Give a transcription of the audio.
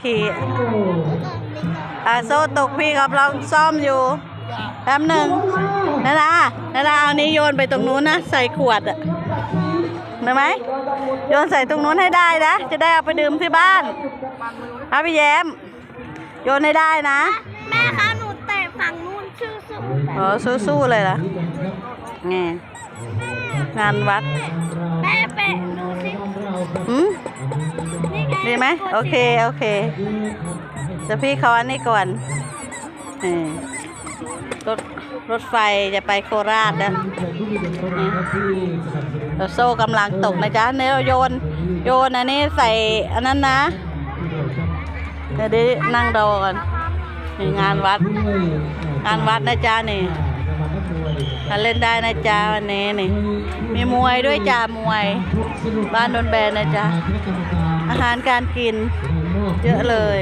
ຂີ່ ອາ ໂສ້ຕົກ ພີ່ກຳລັງຊ້ອມຢູ່ ແປັບໜຶ່ງ ນາດາ ນາດາ ເອົານີ້ໂຍນໄປຕົງນູ້ນນະ ໃສ່ຂວດອະ ໄດ້ໄໝ? ໂຍນໃສ່ຕົງນູ້ນໃຫ້ໄດ້ນະ ຈະໄດ້ເອົາໄປດື່ມທີ່ບ້ານ ເອົາ ພີ່ແຍ້ມ ໂຍນໃຫ້ໄດ້ນະ ແມ່ຄະ ໜູແຕະຝັ່ງນູ້ນ ສູ້ໆ ອໍ ສູ້ໆເລີຍລະ ແມ່ ງານວັດ ແປະ ແປະ ດູຊິ ຫືມ ນີ້ໄງ ດີໄໝ? ໂອເຄ ໂອເຄ ດຽວພີ່ເຂົ້າອັນນີ້ກ່ອນ ເອີ ລົດ ລົດໄຟຈະໄປໂຄລາດແລ້ວ ນີ້ ໂສ້ກຳລັງຕົກນະຈ໊ະ ແນວໂຍນ ໂຍນອັນນີ້ໃສ່ອັນນັ້ນນະ ດຽວໄດ້ນັ່ງລໍກ່ອນ ນີ້ງານວັດ ງານວັດນະຈ໊ະນີ້ ມາເລ່ນໄດ້ນະຈ໊ະ ວັນນີ້ນີ້ ມີມວຍດ້ວຍຈ້າ ມວຍ ບ້ານໂນນແບນນະຈ໊ະ ອາຫານການກິນເຍອະເລີຍ.